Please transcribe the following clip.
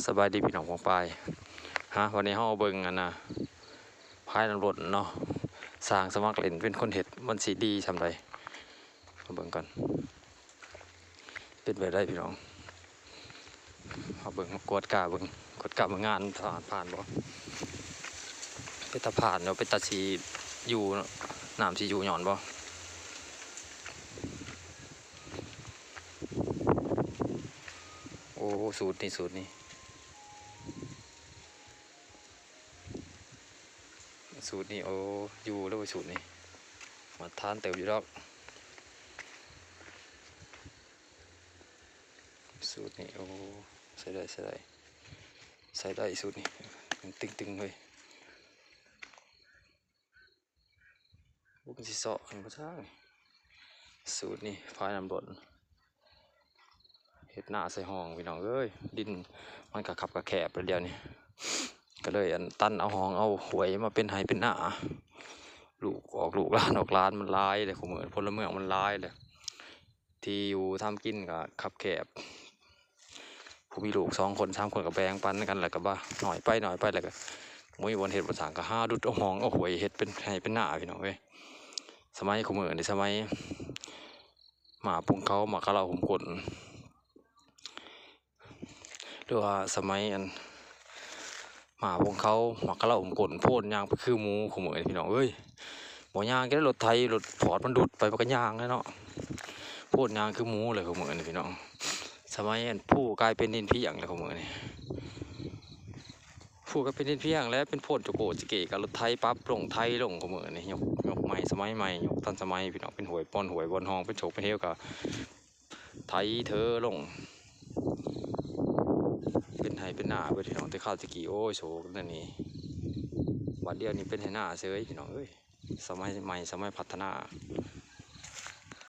ສະບາຍດີພີ່ນ້ອງປ້ອງປາຍ. ຮະ ວັນນີ້ເຮົາເບິ່ງອັນນ່າ ພາຍນ້ຳລົ້ນເນາະ, ຊ່າງສະໝັກຫຼິ້ນເປັນຄົນເຮັດ ມັນຊິດີສ່ຳໃດ. ມາເບິ່ງກ່ອນ ເປັນແບບໃດພີ່ນ້ອງ. ເຮົາເບິ່ງ ມາກວດກາເບິ່ງ ກວດກາເບິ່ງງານຜ່ານ ຜ່ານບໍ່. ເປັນຕາຜ່ານບໍ່? ເປັນຕາຊິຢູ່ເນາະ, ນ້ຳຊິຢູ່ຍ້ອນບໍ່? ໂອ້ ສູດນີ້ ສູດນີ້ ສູດນີ້ ໂອ້ ຢູ່ແລ້ວເວີຍ ສູດນີ້ ມາດຕະຖານເຕີບຢູ່ດອກ. ສູດນີ້ ໂອ້ ໃຊ້ໄດ້ ໃຊ້ໄດ້ ໃຊ້ໄດ້ສູດນີ້ ຕຶງໆເລີຍ. ບໍ່ ມັນຊິເຊາະໃຫ້ບໍ່ທາງ. ສູດນີ້ ພາຍນ້ຳລົ້ນ ເຮັດນາໃສ່ຮ່ອງພີ່ນ້ອງເອີຍ. ດິນມັນກະຄັບກະແຄບແລ້ວດຽວນີ້ ກະເລີຍອັນ ຕັນເອົາຮ່ອງເອົາຫ້ວຍມາເປັນໄຮ່ເປັນນາ. ລູກອອກ ລູກຫຼານອອກຫຼານມັນຫຼາຍເດ້ ຄູ່ມື້ ພົນລະເມືອງມັນຫຼາຍເດ້. ທີ່ຢູ່ທຳກິນກະຄັບແຄບ, ຜູ້ມີລູກສອງຄົນສາມຄົນກະແບ່ງປັນກັນ ແລ້ວກະວ່າໜ້ອຍໄປ ໜ້ອຍໄປ ແລ້ວກະບໍ່ມີບ່ອນເຮັດບ່ອນສ້າງ ກະຫາດຸດເອົາຮ່ອງເອົາຫ້ວຍເຮັດເປັນໄຮ່ເປັນນາພີ່ນ້ອງເອີຍ. ສະໄໝຄູ່ມື້ນີ້ ສະໄໝໝາກພົງເຂົາ ໝາກກະເລົາຫົ່ມກົ້ນ ຫຼືວ່າສະໄໝອັນ ໝາກພົງເຂົາ ໝາກກະເລົາຫົ່ມກົ້ນ ໂພນຍ່າງໄປຄືໝູຄູ່ມື້ນີ້ພີ່ນ້ອງເອີຍ. ບໍ່ຍ່າງກະໄດ້ ລົດໄຖລົດຟອດມັນດຸດໄປ ມັນກະຍ່າງແຫຼະເນາະ. ໂພນຍ່າງຄືໝູເລີຍຄູ່ມື້ນີ້ພີ່ນ້ອງ. ສະໄໝອັນ ພູກາຍເປັນດິນພຽງແລ້ວຄູ່ມື້ນີ້ ພູກາຍເປັນດິນພຽງແລ້ວ ເປັນໂພນໂຈໂກະຈະເກະ ກະລົດໄຖປັບລົງໄຖລົງຄູ່ມື້ນີ້ ຍົກ ຍົກໃໝ່ ສະໄໝໃໝ່ ຍົກທັນສະໄໝພີ່ນ້ອງ. ເປັນຫ້ວຍ ບ່ອນຫ້ວຍ ບ່ອນຮ່ອງ ເປັນໂຊກເປັນເຫວກະ ໄຖເທີລົງ ເປັນໄຮ່ເປັນນາເບິດພີ່ນ້ອງ. ແຕ່ຄາວແຕ່ກີ້ ໂອ້ຍ ໂຊກແນວນີ້ ບາດດຽວນີ້ເປັນໄຮ່ນາເສີຍພີ່ນ້ອງເອີຍ. ສະໄໝໃໝ່ ສະໄໝພັດທະນາ